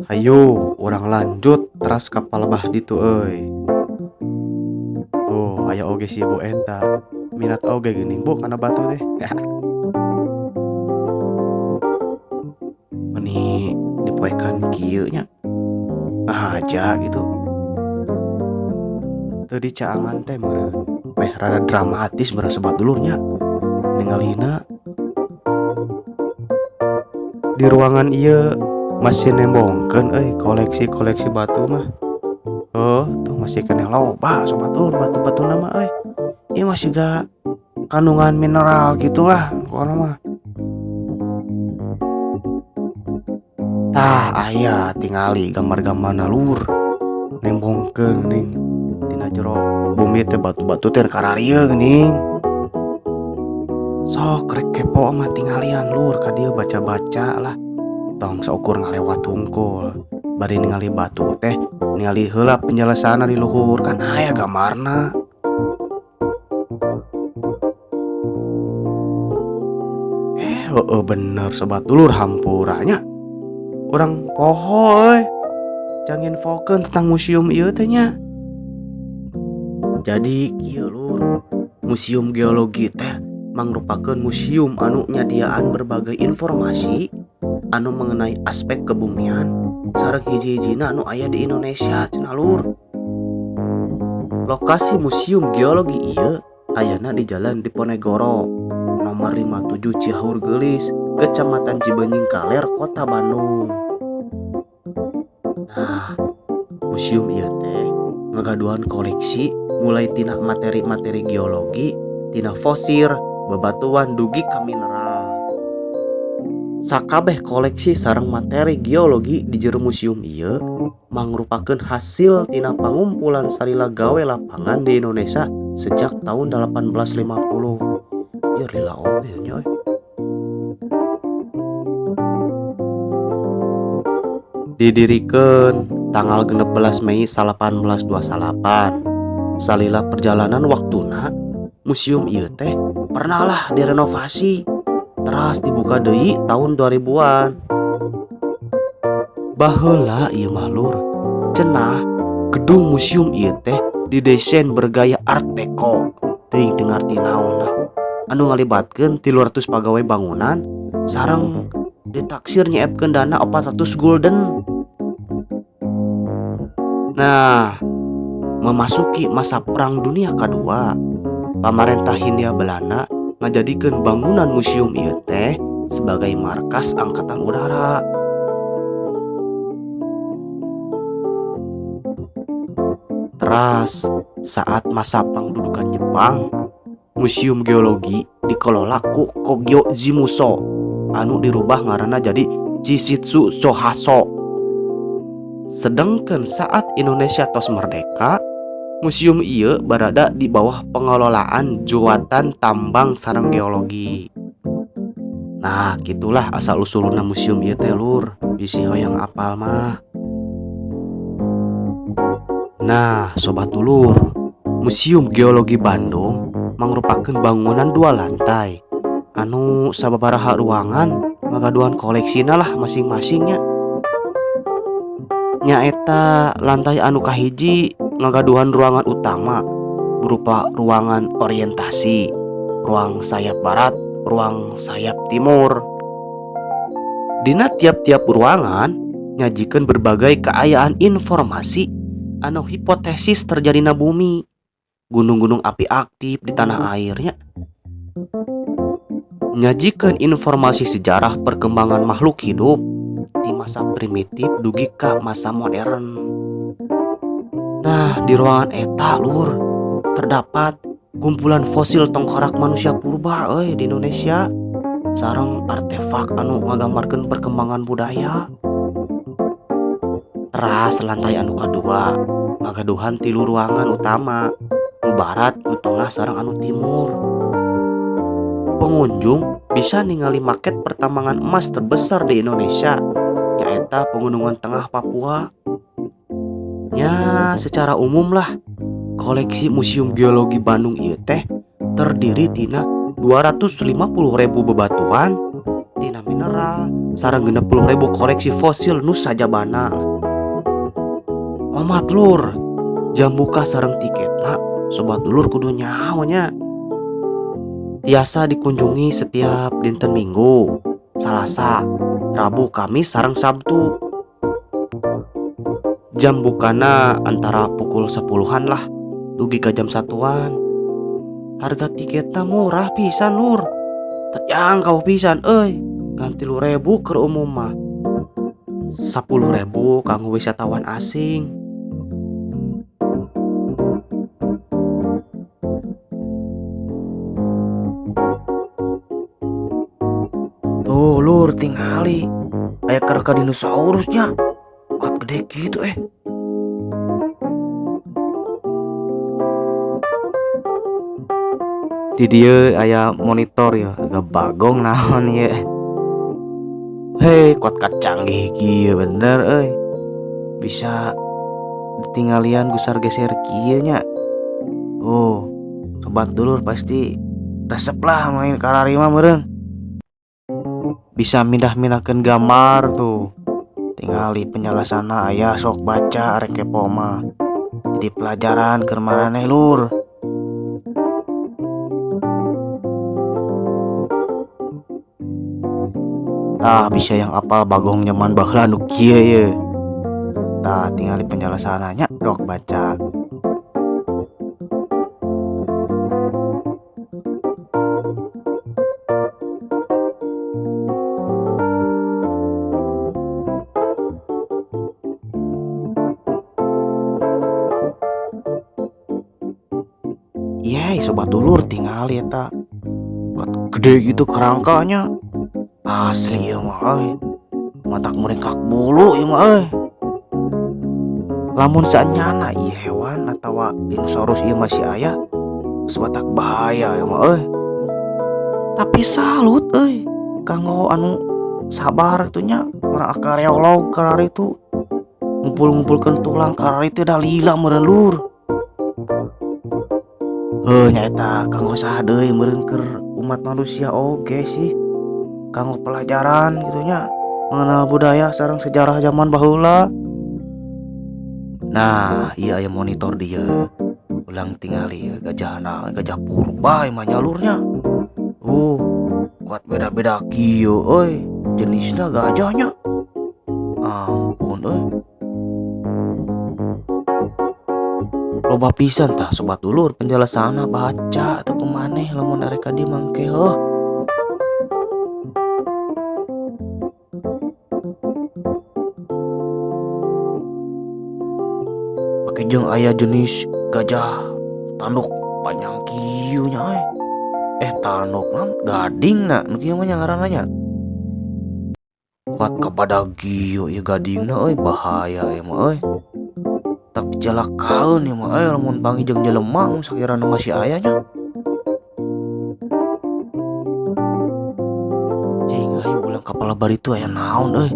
Hayu urang lanjut teras ka palebah ditu euy. Tuh aya oge si ibu eta minat oge geuning bu kana batu teh. Meni dipoekan kieu nya ngahaja gitu. Teu dicaangan teh meureun meh rada dramatis meureun sobat dulur nya ningalina. Di ruangan ieu masih nembongkeun euy koleksi-koleksi batu mah. Oh, tuh masih keneh loba sobat dulur batu-batuna mah euy. Ieu masih ga kandungan mineral gitulah pokona mah. Tah aya tingali gambar-gambarna lur nembongkeun ning tina jero bumi teh batu-batu teh kararieu geuning. Sok rek kepo mah tingalian lur ka dieu baca-baca lah. Tong saukur ngalewat hungkul. Bari ningali batu teh ningali heula penjelasanna di luhur kan aya gambarna. Heeh bener sobat dulur hampura nya. Urang poho euy. Jang infokeun tentang museum ieu teh nya. Jadi kieu lur, Museum Geologi teh mangrupakeun museum anu nyadiaan berbagai informasi anu mengenai aspek kebumian sareng hiji-hijina anu aya di Indonesia cenah lur. Lokasi Museum Geologi ieu ayana di Jalan Diponegoro nomor 57 Cihaur Geulis, Kecamatan Cibeunying Kaler, Kota Bandung. Nah, museum ieu teh ngagaduhan koleksi mulai tina materi-materi geologi, tina fosil, bebatuan dugi ka mineral. Sakabeh koleksi sareng materi geologi di jero museum ieu mangrupakeun hasil tina pangumpulan salila gawe lapangan di Indonesia sejak tahun 1850. Ieu lila oge nya euy. Didirikeun tanggal 16 Mei 1828. Salila perjalanan waktuna, museum ieu teh pernahlah direnovasi, teras dibuka deui tahun 2000-an. Baheula ieu mah lur, cenah gedung museum ieu teh didesain bergaya Art Deco. Teuing teu ngarti naon lah. Anu ngalibatkeun 300 pagawe bangunan sareng ditaksir nyiapkeun dana 400 gulden. Nah, memasuki masa Perang Dunia Kedua, pamarentah Hindia Belanda ngajadikeun bangunan museum ieu teh sebagai markas angkatan udara. Teras saat masa pangdudukan Jepang, Museum Geologi dikelola ku Kogyo Jimuso anu dirubah ngaranna jadi Jishitsu Shohaso. Sedangkan saat Indonesia tos merdeka, museum ieu berada di bawah pengelolaan Jawatan Tambang sareng Geologi. Nah, gitulah asal usulna museum ieu teh lur, bisi hoyong apal mah. Nah, sobat dulur, Museum Geologi Bandung mangrupakeun bangunan 2 lantai anu sababaraha ruangan ngagaduhan koleksina lah masing-masingnya. Nyaeta lantai anu kahiji ngagaduhan ruangan utama berupa ruangan orientasi, ruang sayap barat, ruang sayap timur. Dina tiap-tiap ruangan nyajikan berbagai keayaan informasi anu hipotesis terjadina bumi, gunung-gunung api aktif di tanah airnya. Nyajikan informasi sejarah perkembangan makhluk hidup di masa primitif dugi ka masa modern. Nah, di ruangan eta lur terdapat kumpulan fosil tengkorak manusia purba euy di Indonesia sareng artefak anu ngagambarkeun perkembangan budaya. Teras lantai anu kadua ngagaduhan 3 ruangan utama, nu barat, nu tengah sareng anu timur. Pengunjung bisa ningali maket pertambangan emas terbesar di Indonesia, nyaeta Pegunungan Tengah Papua. Nya secara umum lah, koleksi Museum Geologi Bandung ieu teh terdiri tina 250.000 bebatuan, tina mineral, Sareng 60.000 koleksi fosil nu sajabana. Omat lur, jam buka sareng tiketna sobat dulur kudu nyaho nya. Tiasa dikunjungi setiap dinten Minggu, Salasa, Rabu, Kamis sareng Sabtu. Jam bukana antara pukul 10-an lah dugi ka jam 1-an. Harga tiketna murah pisan lur, terjangkau pisan euy, ngan 3.000 keur umum mah, 10.000 kanggo wisatawan asing. Tuh lur tingali aya kerangka dinosaurusnya, kuat gede gitu eh. Di dieu aya monitor ya, agak bagong naon ieu. Hei, kuat kacanggih kieu bener euy. Bisa ditinggalian gusar geser kieu nya. Oh, sobat dulur pasti resep lah main karari mah meureun. Bisa mindah-mindahkeun gambar tuh. Tingali penjelasanna aya, sok baca arek kepo mah. Jadi pelajaran keur maraneh lur. Tah bisa yang apal bagong nyaman baheula nu kieu ye. Tah tingali penjelasanna nya, sok baca. Yeay, sobat dulur tingali eta. Gede gitu kerangkanya. Asli ieu mah euy. Matak muringkak bulu ieu mah euy. Lamun saenyana ieu hewan atawa dinosaurus ieu masih aya, geus batak bahaya ieu mah euy. Tapi salut euy kanggo anu sabar atuh nya, orang arkeolog kararitu ngumpul-ngumpulkeun tulang kararitu da lila meureun lur. Heuh nyaeta kanggo saha deui meureun keur umat manusia oge sih. Kanggo pelajaran gitu nya, mengenal budaya sareng sejarah zaman baheula. Nah, ieu aya monitor dieu. Ulang tingali gajahna, gajah purba ieu mah nyalurnya. Kuat beda-beda kieu euy jenisna gajahnya. Ampun euy. Loba pisan tah sobat dulur penjelasanna, baca atuh kumaneh lamun arek ka dieu mangke heuh. Pake jeung aya jenis gajah tanduk panjang kieu nya euy. Tanduk naon gadingna nu kieu mah nya ngaranna nya. Kuat kabadag kieu ieu gadingna euy, bahaya ieu mah euy. Tak dicelakaeun ieu mah euy lamun panggih jeung jelema mun sakirana masih aya nya. Cing hayu ulang ka palabar itu aya naon euy.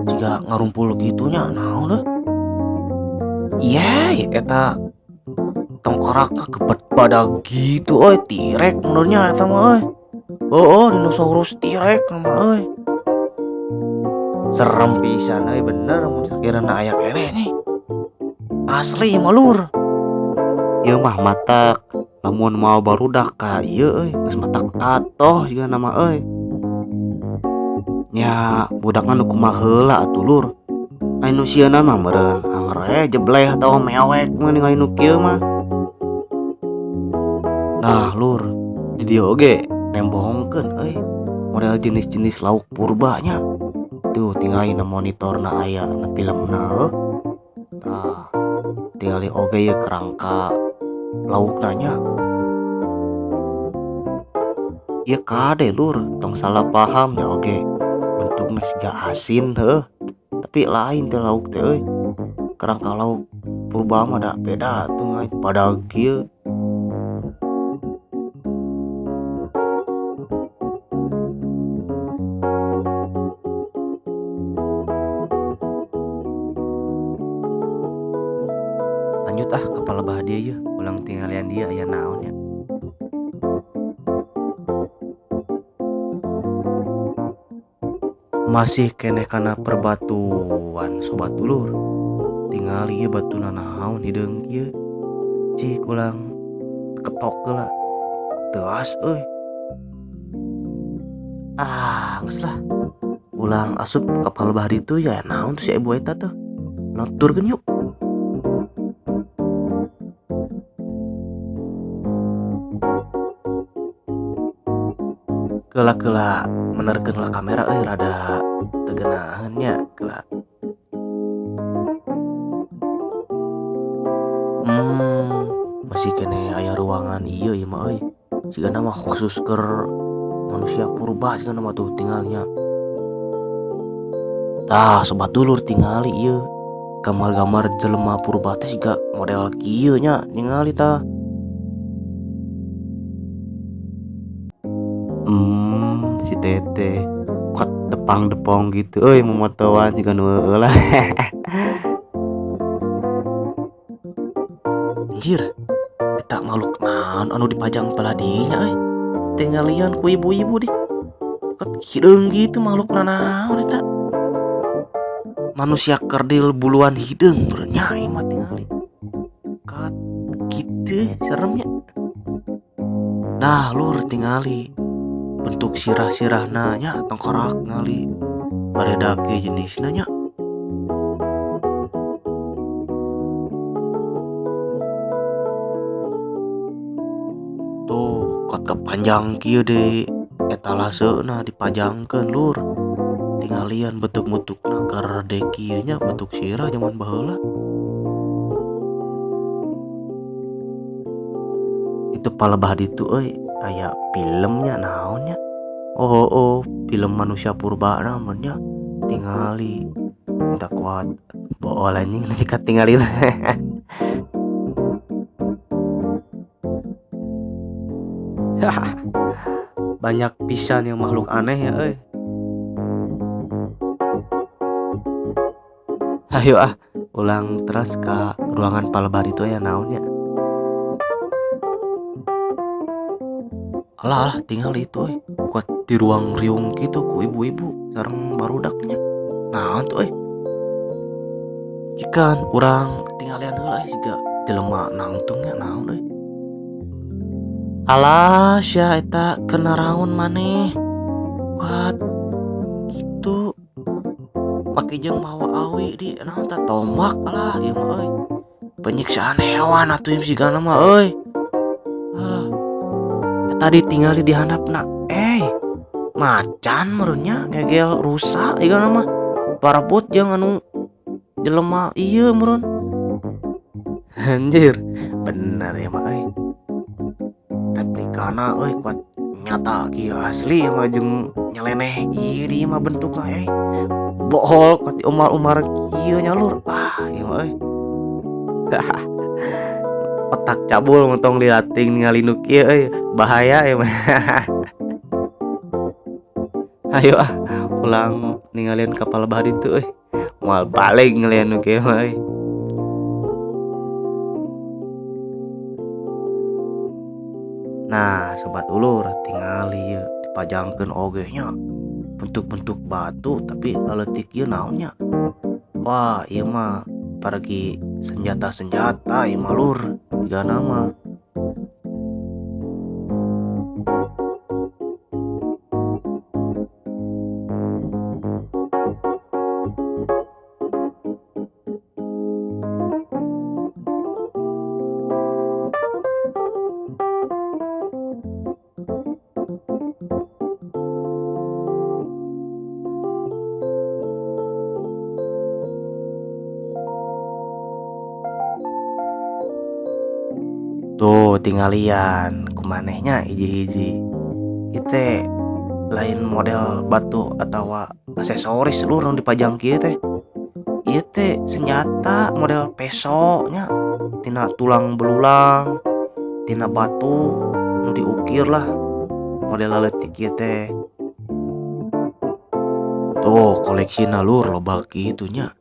Siga ngarumpul kitu nya naon euy. Yeay, eta tengkorak kebet badag gitu euy, T-Rex menurutnya eta mah euy. Oh, dinosaurus T-Rex mah euy. Serem pisan euy bener mun sakirana aya keneh nih. Asli mah lur. Ieu mah matak lamun mau barudak ka ieu euy, geus matak atoh jiga nama euy. Nya budakna nu kumaha heula atuh lur. Anu sieuna mah meureun anger we jebleh atawa mewek mah ningali nu kieu mah. Nah lur, di dieu oge nembongkeun euy model jenis-jenis lauk purba nya. Tuh tingali na monitorna aya na filmna heuh. Tah, tingali oge ieu kerangka laukna nya. Ieu kade lur, tong salah paham nya oge. Bentukna siga asin heuh. Tapi lain teh lauk teh euy. Kerangka lauk purba mah da beda tuh ngai badag kieu. Lanjut ah kepala bah dia ya, ulang tinggalian dia aya naon ya. Masih keneh kana perbatuan sobat dulur. Tingali ieu batuna naon hideung kieu. Cik ulang ketok heula. Teuas euy. Ah, geus lah. Ulang asup ka palebah ditu ya naon tuh si ibu eta tuh. Nuturkeun yuk. Keula-keula menerkeun lah kamera euy rada teu geunaheun nya keula. Masih keneh aya ruangan ieu ieu mah euy. Sigana mah khusus keur manusia purba sigana mah tuh tinggalnya. Tah sobat dulur tingali ieu. Gambar-gambar jelema purba teh siga model kieu nya ningali tah. Si teteh kuat depang-depong gitu euy momotoan siga nu heueuh lah. Anjir, eta makhluk naon anu dipajang paladinya euy. Tinggalian ku ibu-ibu dih. Kuat hideung gitu makhluk nanaon eta. Manusia kerdil buluan hideung meureun nya ieu mah tingali. Kat kitu seremnya. Nah, lur tingali bentuk sirah-sirahna nya tengkorak ngali. Bareda ge jenisna nya. Tuh, kot kepanjang kieu deui etalaseuna dipajangkeun lur. Tinggalian bentuk-bentukna garede kieu nya bentuk sirah zaman baheula. Itu palebah ditu euy aya filmnya naon nya. Oh, oh, film manusia purba naon nya. Tingali minta kuat bool anjing nepi ka tingalin. Banyak pisan yang makhluk aneh ya euy. Ayo ah, ulang terus ke ruangan palebah itu ya naon nya. Alah, alah tinggal itu euy. Kuat di ruang riung gitu ku ibu-ibu sareng barudaknya. Naon tuh euy. Cikan urang tinggalian heula euy siga jelema nangtungnya naon euy. Alah sia eta keur naraon maneh. Kuat gitu. Make jeung mawa awi di naon tah tombak alah ieu mah euy. Penyiksaan hewan atuh ieu sigana mah euy. Ah. Tadi tingali di handapna. Macan meureun nya ngegel rusa igana mah. Parebut jeung anu jelema ieu meureun. Anjir, bener ya mah euy. Replikana euy kuat nyata kieu asli mah jeung nyeleneh ieu di mah bentukna euy. Bohol kuat diumar-umar kieu nya lur. Ah, ieu mah euy. Otak cabul motong dilatih ningali nu kieu euy, bahaya ieu mah. Ayo ah, ulang ningalin kapal bah ditu euy. Moal balik ngalian nu kieu mah euy. Nah, sobat ulur tingali ieu dipajangkeun oge nya. Bentuk-bentuk batu tapi laletik ieu naon nya. Wah, ieu mah paragi senjata-senjata ieu mah lur, jigana mah. Tuh tinggalian kumanehnya hiji-hiji. Ieu lain model batu atawa aksesoris lur nu dipajang kieu teh. Ieu teh senjata model peso nya, tina tulang belulang, tina batu nu diukir lah model leutik ieu teh. Tuh koleksina lur loba kitu nya.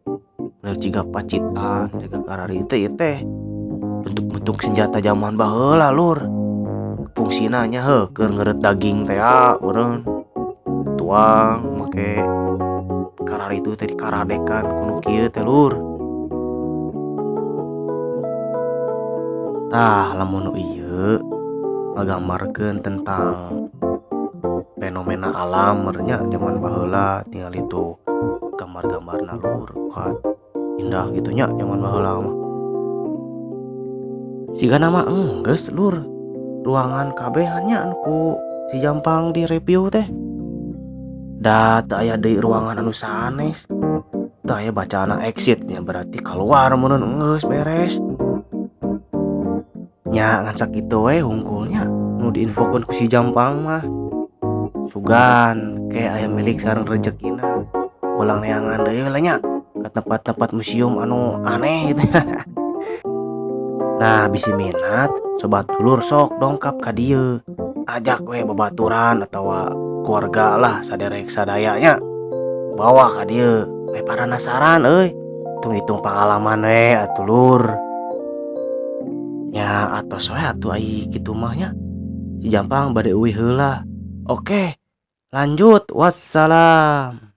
Model jiga pacitan, jiga karari teh ieu teh. Bentuk-bentuk senjata zaman baheula lur. Fungsina nya heuh keur ngeureut daging teh ya meureun. Tuang make Kararitu teh dikaradekan ku nu kieu teh lur. Tah lamun nu ieu ngagambarkeun tentang fenomena alam meureun nya jaman baheula tingali tuh gambar-gambarna lur kat indah kitu nya jaman baheula mah. Sigana mah enggeus lur ruangan kabeh nya anu ku si Jampang di review teh. Da teu aya deui ruangan anu sanes. Teu aya bacaanna exit nya berarti kaluar meureun enggeus beres. Nya ngan sakitu we hungkul nya nu diinfokeun ku si Jampang mah. Sugan ke aya milik sareng rejekina ulang neangan deui lah nya ka tempat-tempat museum anu aneh gitu. Nah bisi minat sobat dulur sok dongkap ka dieu. Ajak we babaturan atawa keluarga lah saderek sadaya nya. Bawa ka dieu we paranasaran euy. Hitung-hitung pengalaman we atuh lur. Nya atos we atuh ai kitu mah nya. Si Jampang bade euih heula. Oke, lanjut wassalam.